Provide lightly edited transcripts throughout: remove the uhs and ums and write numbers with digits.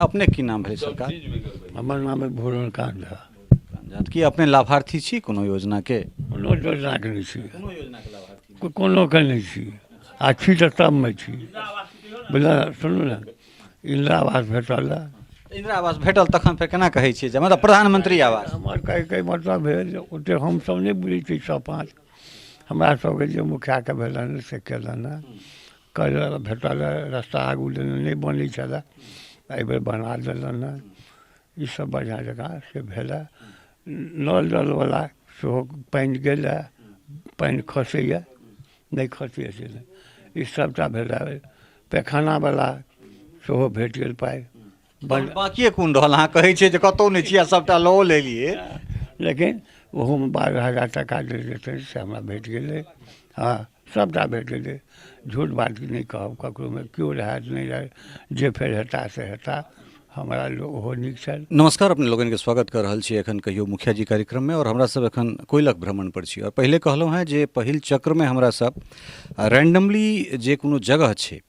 अपने की नाम भेलै सरकार? हमर नाम अइ भूलन कान्त झा। की अपने लाभार्थी छी कोनो योजनाके? कोनो योजनाके नहि छी। कोनो योजनाके लाभार्थी? कोनोके नहि छी, आ छी तऽ सबमे छी। बुझल? सुनू ने, इन्दिरा आवास भेटल हँ। इन्दिरा आवास भेटल तखन फेर केना कहै छियै जे मतलब प्रधानमंत्री आवास? हमर कहैके मतलब भेल जे ओतेक हमसभ नहि बुझै छी सभ पाँच। हमरा सभके जे मुखियाके भेलनि से केलनि हँ। करऽ भेटल रस्ता आगू देने नहि बनै छलए, एहिबेर बना देलनि हँ। ईसब बढ़िआँ जकाँ से भेलए। नल जलवला सेहो पानि गेलए, पानि खसैए, नहि खसैए से नहि, ई सबटा भेलए। पैखानावला सेहो भेट गेल पाइ। बाँकिए कोन रहल? अहाँ कहै छियै जे कतहु नहि छी आ सभटा लओ लेलियै। लेकिन ओहोमे 12,000 टाका जे देतै से हमरा भेट गेलै। हँ, सभटा भेट गेलै। झूठ बात नहि कहब ककरोमे, केओ रहए नहि रहए, जे फेर हेता से हेता, हमरा ओहो नीक छनि। नमस्कार, अपने लोगन के स्वागत कर रहल छी एखन कहियो मुखिया जी कार्यक्रम में। और हमरा सब एखन कोइलख भ्रमण पर छी। और पहिले कहलहुँ हेँ जे पहिल चक्र में हमरा सब रैंडमली जे कोनो जगह छै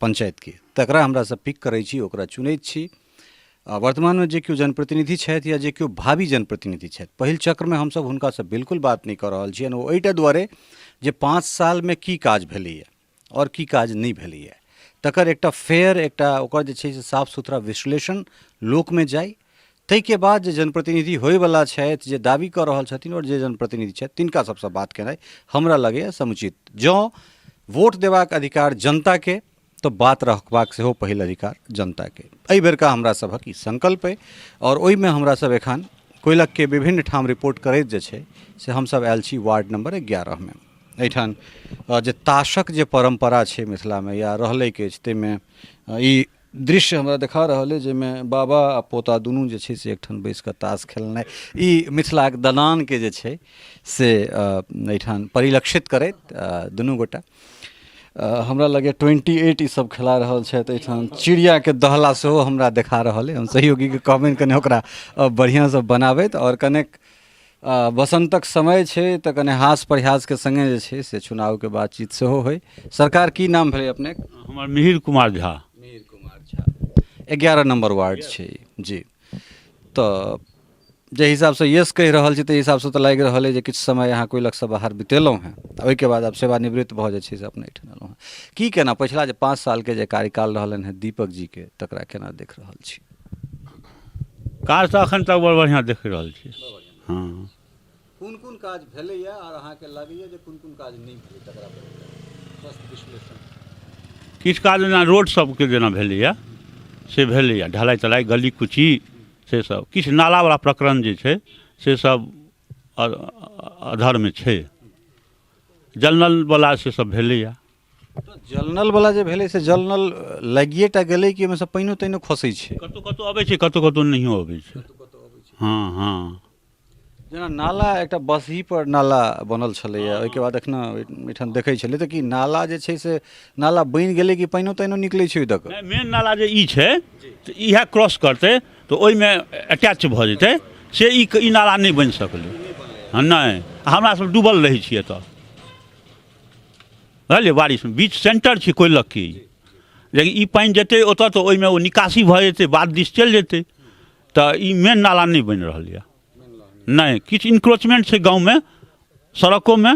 पंचायत के तकरा हमरा सब पिक करै छी, ओकरा चुनैत छी। वर्तमानमे जे केओ जनप्रतिनिधि छथि या जे केओ भावी जनप्रतिनिधि छथि, पहिल चक्रमे हमसभ हुनकासँ बिल्कुल बात नहि कऽ रहल छियनि। ओ एहिटा दुआरे जे 5 सालमे की काज भेलैए आओर की काज नहि भेलैए तकर एकटा फेयर, एकटा ओकर जे छै से साफ सुथरा विश्लेषण लोकमे जाय, ताहिके बाद जे जनप्रतिनिधि होइवला छथि, जे दावी कऽ रहल छथिन आओर जे जनप्रतिनिधि छथि तिनका सभसँ बात केनाइ हमरा लगैए समुचित। जँ वोट देबाक अधिकार जनताके तऽ बात रखबाक सेहो पहिल अधिकार जनताके। एहि बेरका हमरा सभक ई संकल्प अइ आओर ओहिमे हमरा सब एखन कोइलखके विभिन्न ठाम रिपोर्ट करैत जे छै से हमसब आयल छी वार्ड नंबर 11मे। एहिठाम जे ताशक जे परम्परा छै मिथिलामे या रहलैक अछि, ताहिमे ई दृश्य हमरा देखा रहल अइ जाहिमे बाबा आ पोता दुनू जे छै से एकठाम बैस कऽ ताश खेलनाइ, ई मिथिलाक दलानके जे छै से एहिठाम परिलक्षित करैत दुनू गोटा हमरा लगैए 28 ई सब खेला रहल छथि। एहिठाम चिड़ियाके दहला सेहो हमरा देखा रहल अइ। हम सहयोगीके कहबनि कनि ओकरा बढ़िआँसँ बनाबथि। आओर कनेक बसन्तक समय छै तऽ कने हास परिहासके सङ्गे जे छै से चुनावके बातचीत सेहो होइ। सरकार, की नाम भेलै अपने? हमर मिहिर कुमार झा। मिहिर कुमार झा, 11 नम्बर वार्ड छै जी। तऽ जाहि हिसाबसँ यस कहि रहल छी ताहि हिसाबसँ तऽ लागि रहल अइ जे किछु समय अहाँ कोइलखसँ बाहर बितेलहुँ हेँ, ओहिके बाद आब सेवानिवृत्त भऽ जे छै से अपने एहिठाम एलहुँ हेँ। की केना पछिला जे 5 सालके जे कार्यकाल रहलनि हेँ दीपक जीके तकरा केना देख रहल छी? काज तऽ एखन तक बड़ बढ़िआँ देख रहल छी। हँ, कोन कोन काज भेलैए आओर अहाँके लगैए जे कोन कोन काज नहि भेलै तकरा पर स्वस्थ विश्लेषण? किछु काज जेना रोड सबके जेना भेलैए से भेलैए, ढलाई तलाई गली कुची से सब, किछु नालावला प्रकरण जे छै से सब अधरमे छै, जल नलवला से सब भेलैए। तऽ जल नलवला जे भेलै से जल नल लागिए टा गेलै कि ओहिमे सँ पानिओ तानिओ खसै छै? कतहु कतहु अबै छै, कतहु कतहु नहियो अबै छै। हँ हँ। जेना नाला एकटा बसही पर नाला बनल छलैए, ओहिके बाद एखनो एहिठाम देखै छलियै तऽ की नाला जे छै से नाला बनि गेलै कि पानिओ तानिओ निकलै छै ओहि दऽ कऽ? नहि, मेन नाला जे ई छै तऽ इएह क्रॉस करतै तऽ ओहिमे अटैच भऽ जेतै, से ई नाला नहि बनि सकलै। हँ, नहि, हमरा सब डूबल रहै छियै एतऽ, बुझलियै, बारिशमे बीच सेंटर छै कोइलखके ई, लेकिन ई पानि जेतै ओतऽ तऽ ओहिमे ओ निकासी भऽ जेतै, बाद दिस चलि जेतै। तऽ ई मेन नाला नहि बनि रहल यऽ, नहि किछु इन्क्रोचमेंट छै गाँवमे, सड़कोमे,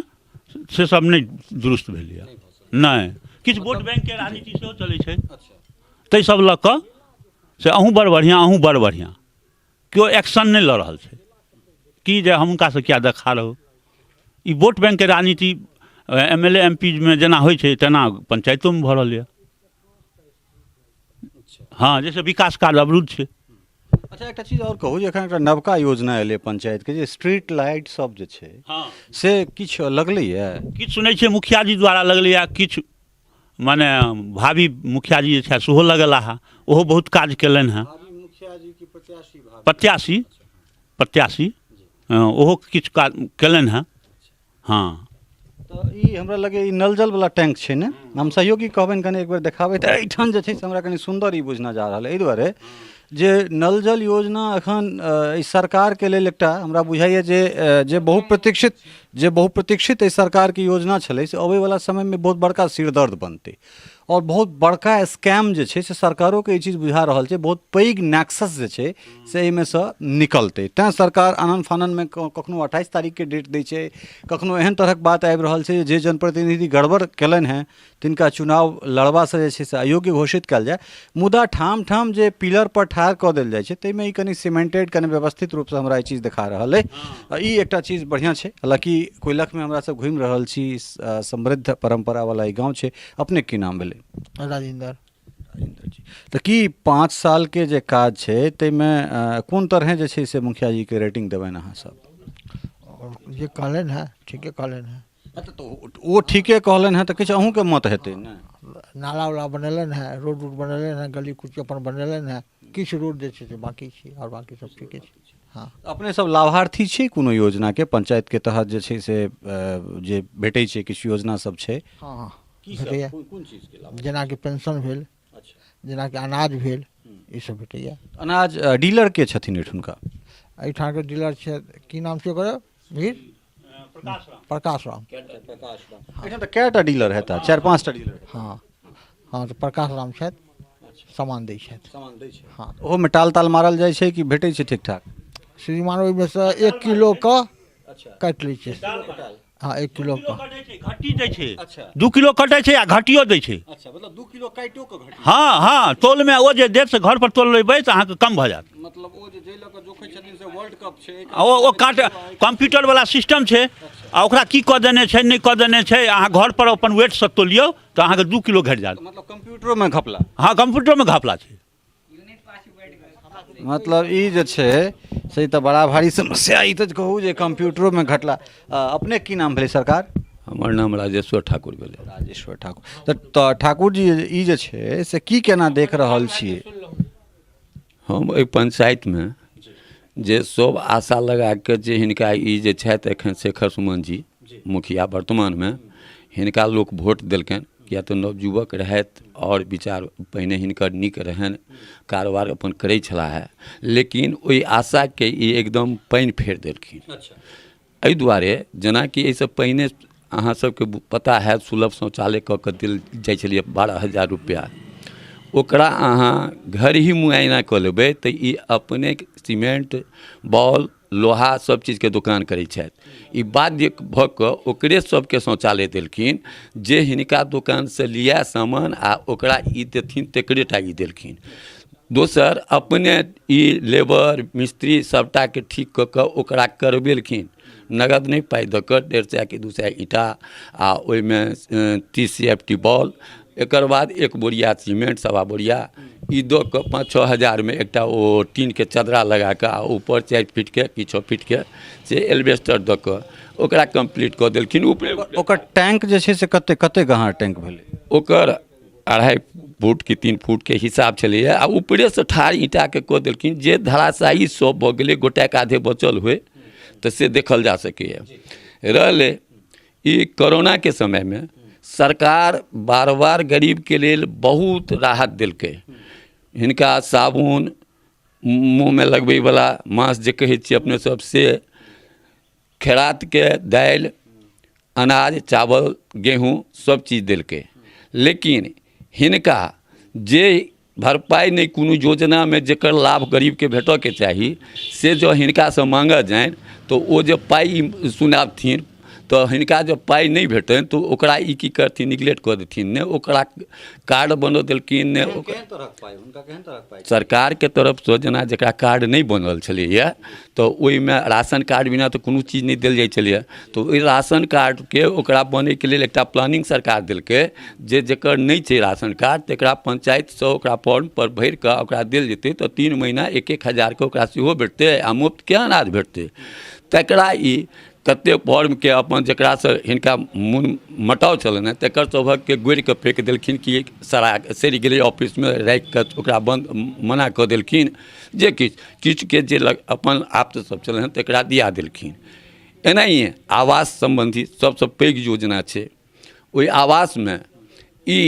से सब नहि दुरुस्त भेल यऽ। नहि किछु वोट बैंकके राजनीति सेहो चलै छै, ताहि सब लऽ कऽ से अहूँ बड़ बढ़िआँ, अहूँ बड़ बढ़िआँ, केओ एक्शन नहि लऽ रहल छै कि जे हम हुनकासँ किया देखा रहू। ई वोट बैंकके राजनीति M L A M P मे जेना होइ छै तेना पंचायतोमे भऽ रहल यऽ। हँ, जाहिसँ विकास कार्य अवरुद्ध छै। अच्छा, एकटा चीज आओर कहू जे एखन एकटा नवका योजना एलै पंचायतके जे स्ट्रीट लाइट सब जे छै, से किछु लगलैए? किछु सुनै छियै मुखिया जी द्वारा लगलैए, किछु माने भावी मुखिया जी जे छथि सेहो लगेला हँ, ओहो बहुत काज केलनि हँ। प्रत्याशी, प्रत्याशी, ओहो किछु काज केलनि हँ। हँ। तऽ ई हमरा लगैए ई नल जलवला टैंक छै ने? हम सहयोगी कहबनि कनि एक बेर देखाबै। तऽ एहिठाम जे छै से हमरा कनि सुन्दर ई बुझना जा रहल अइ, एहि दुआरे जे नल जल योजना एखन एहि सरकारके लेल एकटा हमरा बुझाइए जे बहुप्रतीक्षित जे बहुप्रतीक्षित एहि सरकारके योजना छलै से अबैवला समयमे बहुत बड़का सिरदर्द बनतै आओर बहुत बड़का स्कैम जे छै से सरकारोके ई चीज बुझा रहल छै, बहुत पैघ नेक्सस जे छै से एहिमे सँ निकलतै। तैँ सरकार आनन फाननमे कखनो 28 तारीखके डेट दै छै, कखनो एहन तरहक बात आबि रहल छै जे जनप्रतिनिधि गड़बड़ केलनि हेँ तिनका चुनाव लड़बासँ जे छै से अयोग्य घोषित कयल जाय। मुदा ठाम ठाम जे पिलरपर ठाढ़ कऽ देल जाइ छै ताहिमे ई कनि सिमेंटेड, कनि व्यवस्थित रूपसँ हमरा ई चीज देखा रहल अइ। ई एकटा चीज बढ़िआँ छै। हालाँकि कोइलखमे हमरा सब घुमि रहल छी, समृद्ध परम्परावला ई गाँव छै। अपनेके की नाम भेलै? राजेंद्र। राजेंद्र जी, तऽ की 5 सालके जे काज छै ताहिमे कोन तरहे जे छै से मुखिया जीके रेटिंग देबनि अहाँ सब? जे कहलनि हेँ ठीके कहलनि हेँ। अच्छा, तऽ ओ ठीके कहलनि हेँ तऽ किछु अहूँके मत हेतै ने? नाला उला बनेलनि हेँ, रोड उड बनेलनि हेँ, गली कुची अपन बनेलनि हेँ, किछु रोड जे छै से बाँकी छै आओर बाँकी सब ठीके छै। हँ। अपने सब लाभार्थी छी कोनो योजनाके? पंचायतके तहत जे छै से जे भेटै छै किछु योजना सब छै? हँ हँ, की सब? भेटैए। कोन चीजके लाभ? जेनाकि पेंशन भेल, जेनाकि अनाज भेल, ई सब भेटैए। अनाज डीलर के छथिन एहिठुनका? एहिठामके डीलर छै, की नाम छै ओकर? भीड़ प्रकाश राम। एहिठाम तऽ कएटा डीलर हेता? 4-5टा डीलर। हँ हँ, तऽ प्रकाश राम छथि, सामान दै छथि। सामान दै छै। हँ। ओहोमे टाल ताल मारल जाइ छै कि भेटै छै ठीक ठाक? श्रीमान ओहिमे सँ 1 किलोके काटि लै छै। हँ, 1 किलोके घटी दै छै। 2 किलो कटै छै आ घटियो दै छै। अच्छा, मतलब 2 किलो काटियो कऽ घटी? हँ हँ, तौलमे ओ जे देत से घर पर तौल लेबै तऽ अहाँके कम भऽ जायत। मतलब ओ जे लऽ कऽ जोखै छथिन से वर्ल्ड कप छै? आ ओ काट कम्प्यूटर वाला सिस्टम छै आ ओकरा की कऽ देने छै, नहि कऽ देने छै। अहाँ घर पर अपन वेटसँ तोलियौ तऽ अहाँके 2 किलो घटि जायत। मतलब कम्प्यूटरोमे घपला? हँ, कम्प्यूटरमे घपला छै। मतलब ई जे छै से तऽ बड़ा भारी समस्या, ई तऽ कहू जे कम्प्यूटरोमे घटला। अपने की नाम भेलै सरकार? हमर नाम राजेश्वर ठाकुर भेलै। राजेश्वर ठाकुर। तऽ ठाकुर जी, ई जे छै से की केना देख रहल छियै? हम एहि पंचायतमे जे सब आशा लगा कऽ जे हिनका ई जे छथि एखन शेखर सुमन जी मुखिया वर्तमानमे, हिनका लोक वोट देलकनि किया तऽ नवयुवक रहथि आओर विचार पहिने हिनकर नीक रहनि, कारोबार अपन करै छलाह हे, लेकिन ओहि आशाके ई एकदम पानि फेर देलखिन। एहि दुआरे जेनाकि एहिसँ पहिने अहाँ सबके पता हैत सुलभ शौचालय कऽ कऽ देल जाइ छलैए 12,000 रुपैआ, ओकरा अहाँ घर ही मुआयना कऽ लेबै तऽ ई अपने सीमेंट बॉल लोहा सब चीजके दोकान करै छथि। ई बाध्य भऽ कऽ ओकरे सबके शौचालय देलखिन जे हिनका दोकानसँ लिअ सामान आ ओकरा ई देथिन तकरे टा ई देलखिन। दोसर अपने ई लेबर मिस्त्री सबटाके ठीक कऽ कऽ ओकरा करबेलखिन, नगद नहि पाइ दऽ कऽ 150 कि 200 ईंटा आ ओहिमे 30 सी एफ टी बॉल, एकर बाद 1 बोरिया सीमेंट 1.25 बोरिया ई दऽ कऽ 5-6 हजारमे एकटा ओ टीनके चदरा लगा कऽ आ ऊपर 4 फीटके कि 6 फीटके से एल्बेस्टर दऽ कऽ ओकरा कम्प्लीट कऽ देलखिन। ऊपरे ओकर टैंक जे छै से कते कते गहरा टैंक भेलै? ओकर 2.5 फुट कि 3 फुटके हिसाब छलैए आ ऊपरेसँ ठाढ़ ईंटाके कऽ देलखिन जे धराशायी सब भऽ गेलै, गोटेक आधे बचल होइ तऽ से देखल जा सकैए। रहलै ई कोरोनाके समयमे सरकार बार बार गरीबके लेल बहुत राहत देलकै। हिनका साबुन, मुँहमे लगबैवला मास्क जे कहै छियै अपने सब, से खेरातके दालि, अनाज, चावल, गेहूँ सब चीज देलकै, लेकिन हिनका जे भरपाइ नहि कोनो योजनामे जकर लाभ गरीबके भेटऽके चाही से जँ हिनकासँ माँगऽ जानि तऽ ओ जे पाइ ई सुनाबथिन तऽ हिनका जँ पाइ नहि भेटनि तऽ ओकरा ई की करथिन? निगलेक्ट कऽ देथिन। नहि ओकरा कार्ड बनऽ देलखिन, नहि ओकरा केहन तरहक पाइ हुनका, केहन तरहक पाइ? सरकारके तरफसँ जेना जकरा कार्ड नहि बनल छलैए तऽ ओहिमे राशन कार्ड बिना तऽ कोनो चीज नहि देल जाइ छलैए, तऽ ओहि राशन कार्डके ओकरा बनैके लेल एकटा प्लानिंग सरकार देलकै जे जकर नहि छै राशन कार्ड तकरा पञ्चायतसँ ओकरा फॉर्मपर भरिकऽ ओकरा देल जेतै तऽ 3 महीना 1-1 हजारके ओकरा सेहो भेटतै आ मुफ्तके अनाज भेटतै। तकरा ई कतेक फॉर्मके अपन जकरासँ हिनका मोन मटाव छलनि हेँ तकर सभके गोड़िकऽ फेक देलखिन कि सड़ा सड़ि गेलै, ऑफिसमे राखिकऽ ओकरा बन्द मना कऽ देलखिन। जे किछु किछुके जे अपन आप्त सब छलनि हेँ तकरा दिया देलखिन। एनाहिए आवास सम्बन्धी सबसँ पैघ योजना छै, ओहि आवासमे ई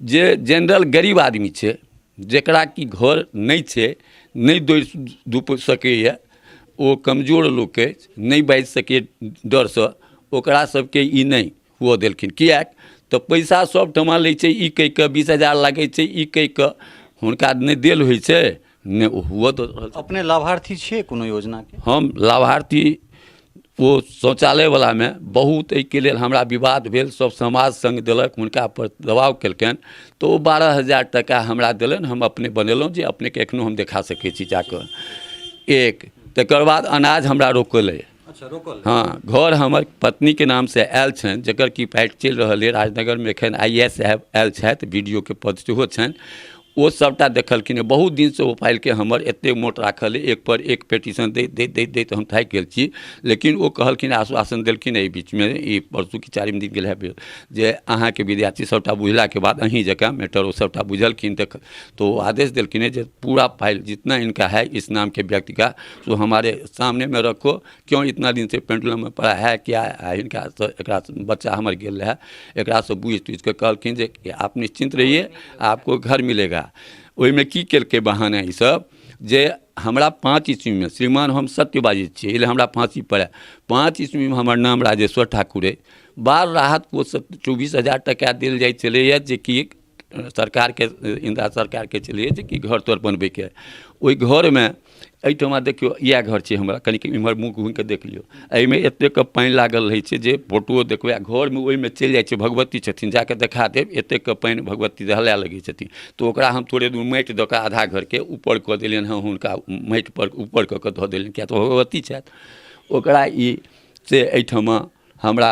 जे जेनरल गरीब आदमी छै जकरा कि घर नहि छै, नहि दौड़ धूप सकैए, ओ कमजोर लोक अछि, नहि बाजि सकैए डरसँ, ओकरा सबके ई नहि हुअ देलखिन। किएक तऽ पैसा सबठमा लै छै, ई कहि कऽ 20,000 लागै छै, ई कहि कऽ हुनका नहि देल होइ छै, नहि ओ हुअ दऽ रहल छै। अपने लाभार्थी छियै कोनो योजनाके? हम लाभार्थी ओ शौचालयवलामे बहुत एहिके लेल हमरा विवाद भेल, सब समाज सङ्ग देलक, हुनकापर दबाव केलकनि तऽ ओ 12,000 टाका हमरा देलनि। हम अपने बनेलहुँ, जे अपनेके एखनो हम देखा सकै छी जाकऽ। एक तकर बाद अनाज हमरा रोकल अइ। अच्छा, रोकल? हँ, घर हमर पत्नीके नामसँ आयल छनि, जकर कि फाइट चलि रहल अइ राजनगरमे। एखन I S साहेब आयल छथि, बी डी ओ के पद सेहो छनि, ओ सभटा देखलखिन। बहुत दिनसँ ओ फाइलके हमर एतेक मोट राखल अइ, एक पर एक पिटीशन दैत दैत दैत दैत हम थाकि गेल छी। लेकिन ओ कहलखिन, आश्वासन देलखिन एहि बीचमे, ई परसू कि चारिम दिन गेल हैब, जे अहाँके विद्यार्थी सभटा बुझलाके बाद, अहीँ जकाँ मैटर ओ सभटा बुझलखिन तऽ ओ आदेश देलखिन जे पूरा फाइल जितना इनका है इस नामके व्यक्ति का, सो हमारे सामने में रखो, क्यों इतना दिन से पेंडुलम में पड़ा है क्या है। हिनका एकरा बच्चा हमर गेल रहए, एकरासँ बुझि तुझि कऽ कहलखिन जे आप निश्चिन्त रहिए, आपको घर मिलेगा। ओहिमे की केलकै बहाना ईसब जे हमरा 5 ईस्वीमे, श्रीमान हम सत्य बाजै छियै, एहि लए हमरा फाँसी पड़ए, 5 ईस्वीमे हमर नाम राजेश्वर ठाकुर अइ, बाढ़ राहत कोषसँ 24,000 टका देल जाइ छलैए, जेकि सरकारके, इन्दिरा सरकारके छलैए, जेकि घर तर बनबैके। ओहि घरमे एहिठमा देखियौ, इएह घर छै हमरा, कनिक इम्हर मुँह घुमिकऽ देख लियौ, एहिमे एतेक पानि लागल रहै छै जे फोटोओ देखबै आ घरमे ओहिमे चलि जाइ छै। भगवती छथिन, जाकऽ देखा देब, एतेक पानि, भगवती दहलाए लगै छथिन। तऽ ओकरा हम थोड़े दूर माटि दऽ कऽ आधा घरके ऊपर कऽ देलियनि हँ, हुनका माटिपर ऊपर कऽ कऽ धऽ देलियनि, किएक तऽ भगवती छथि। ओकरा ई से एहिठमा हमरा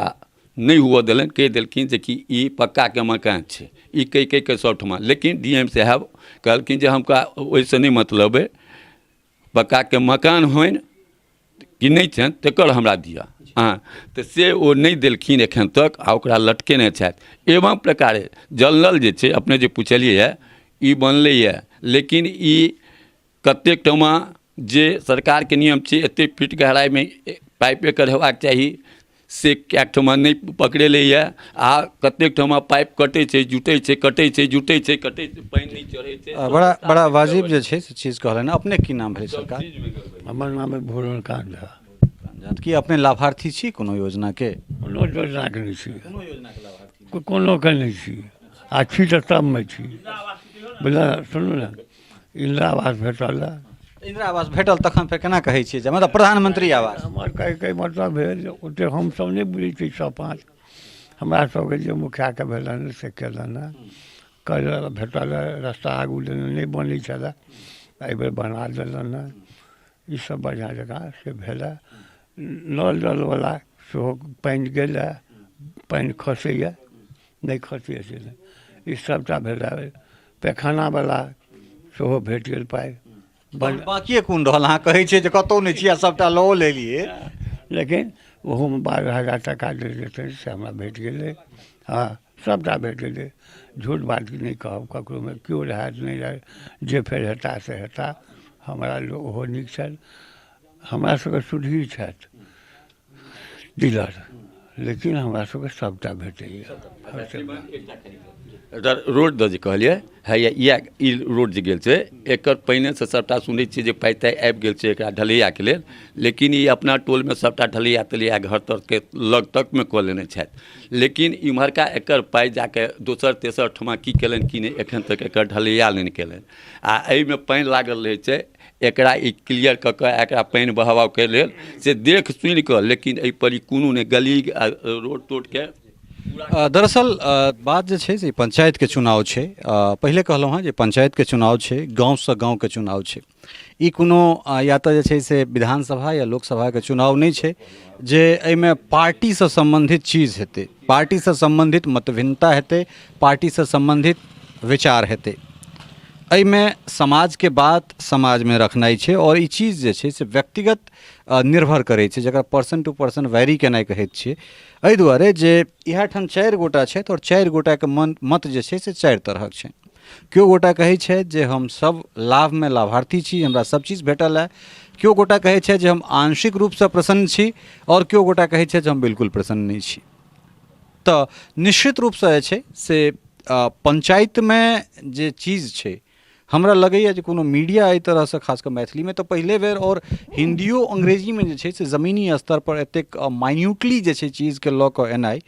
नहि हुअ देलनि, कहि देलखिन जे कि ई पक्काके मकान छै, ई कहि कहि कऽ सभठमा। लेकिन डी एम साहेब कहलखिन जे हमका ओहिसँ नहि मतलब अइ, पक्काके मकान होइन कि नहि छनि तकर हमरा दिअ अहाँ। तऽ से ओ नहि देलखिन एखन तक आ ओकरा लटकेने छथि। एवं प्रकारे जल नल जे छै, अपने जे पुछलियै, ई बनलैए, लेकिन ई कतेक ठमा जे सरकारके नियम छै एतेक फीट गहराइमे पाइप एकर हेबाक चाही, से कएक ठमा नहि पकड़ेलैए आ कतेक ठमा पाइप कटै छै, जुटै छै, कटै छै, जुटै छै, कटै छै, पानि नहि चढ़ै छै। बड़ा बड़ा वाजिब जे छै से चीज कहलनि। अपने की नाम भेलै सरकार? हमर नाम अइ भूलन कान्त झा। की अपने लाभार्थी छी कोनो योजनाके? कोनो योजनाके नहि छी। कोनो योजनाके लाभार्थी? कोनोके नहि छी, आ छी तऽ सबमे छी। बुझल, सुनू ने, इन्दिरा आवास भेटल हँ। इन्दिरा आवास भेटल, तखन फेर केना कहै छियै जे मतलब प्रधानमंत्री आवास? हमर कहैके मतलब भेल जे ओतेक हमसभ नहि बुझै छियै सभ पाँच, हमरा सभके जे मुखियाके भेलनि से केलनि हँ। करऽ भेटल हँ, रस्ता आगू देने नहि बनै छलए, एहिबेर बना देलनि हँ। ईसब बढ़िआँ जकाँ से भेल हँ। नल जलवला सेहो पानि गेल हँ, पानि खसैए, नहि खसैए से नहि, ई सबटा भेल हँ। पैखानावला सेहो भेट गेल पाइ। बाँकिए कोन रहल? अहाँ कहै छियै जे कतहु नहि छी आ सभटा लओ लेलियै। लेकिन ओहोमे 12,000 टाका जे जेतै से हमरा भेट गेलै। हँ, सभटा भेट गेलै। झूठ बात नहि कहब ककरोमे, केओ रहए नहि रहए, जे फेर हेता से हेता। हमरा ओहो नीक छनि, हमरा सबके सुधीर छथि डीलर, लेकिन हमरा सबके सबटा भेटैए। रोड दऽ जे कहलियै हैया, इएह ई रोड जे गेल छै, एकर पहिनेसँ सभटा सुनै छियै जे पाइ ताइ आबि गेल छै एकरा ढलैयाके लेल, लेकिन ई अपना टोलमे सभटा ढलैया तलैया घर तरके लग तकमे कऽ लेने छथि, लेकिन इम्हरका एकर पाइ जाके दोसर तेसर ठमा की केलनि की नहि, एखन तक एकर ढलैया नहि केलनि। आ एहिमे पानि लागल रहै छै, एकरा ई क्लियर कऽ कऽ एकरा पानि बहावके लेल से देख सुनि कऽ, लेकिन एहिपर ई कोनो नहि गली रोड तोडके। दरअसल बात जे छै से पंचायतके चुनाव छै। पहिले कहलहुँ हँ जे पंचायतके चुनाव छै, गाँवसँ गाँवके चुनाव छै। ई कोनो या तऽ जे छै से विधानसभा या लोकसभाके चुनाव नहि छै जे एहिमे पार्टीसँ सम्बन्धित चीज हेतै, पार्टीसँ सम्बन्धित मतभिन्नता हेतै, पार्टीसँ सम्बन्धित विचार हेतै। एहिमे समाजके बात समाजमे रखनाइ छै आओर ई चीज जे छै से व्यक्तिगत निर्भर करै छै, जकरा पर्सन टू पर्सन वैरी केनाइ कहैत छियै। एहि दुआरे जे इएह ठाम 4 गोटा छथि आओर 4 गोटाके मन मत जे छै से 4 तरहक छै। केओ गोटा कहै छथि जे हम सब लाभमे लाभार्थी छी, हमरा सब चीज भेटल हँ। केओ गोटा कहै छथि जे हम आंशिक रूपसँ प्रसन्न छी, आओर केओ गोटा कहै छथि जे हम बिल्कुल प्रसन्न नहि छी। तऽ निश्चित रूपसँ जे छै से पञ्चायतमे जे चीज छै हमरा लगैए जे कोनो मीडिया एहि तरहसँ खास कऽ मैथिलीमे तऽ पहिले बेर आओर हिन्दियो अंग्रेजीमे जे छै से जमीनी स्तरपर एतेक माइन्यूटली जे छै चीजके लऽ कऽ एनाइ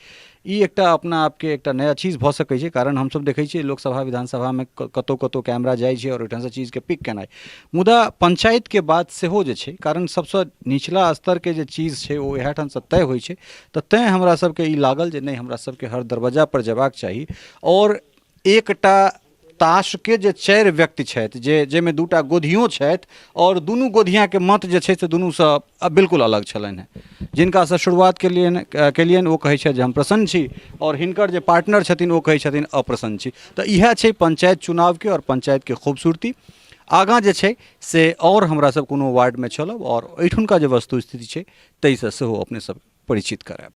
ई एकटा अपना आपके एकटा नया चीज भऽ सकै छै। कारण हमसब देखै छियै लोकसभा विधानसभामे कतहु कतहु कैमरा जाइ छै आओर ओहिठामसँ चीजके पिक केनाइ, मुदा पञ्चायतके बात सेहो जे छै, कारण सबसँ निचला स्तरके जे चीज छै ओ इएह ठामसँ तय होइ छै। तऽ तैँ हमरा सबके ई लागल जे नहि, हमरा सबके हर दरवाजापर जेबाक चाही। आओर एकटा ताशके जे 4 व्यक्ति छथि, जे जाहिमे 2टा गोधियो छथि आओर दुनू गोधियाके मत जे छै से दुनूसँ बिल्कुल अलग छलनि हेँ। जिनकासँ शुरुआत केलियनि ओ कहै छथि जे हम प्रसन्न छी, आओर हिनकर जे पार्टनर छथिन ओ कहै छथिन अप्रसन्न छी। तऽ इएह छै पञ्चायत चुनावके आओर पञ्चायतके खूबसूरती। आगाँ जे छै से आओर हमरा सब कोनो वार्डमे चलब आओर एहिठुनका जे वस्तुस्थिति छै ताहिसँ सेहो अपने सब परिचित करायब।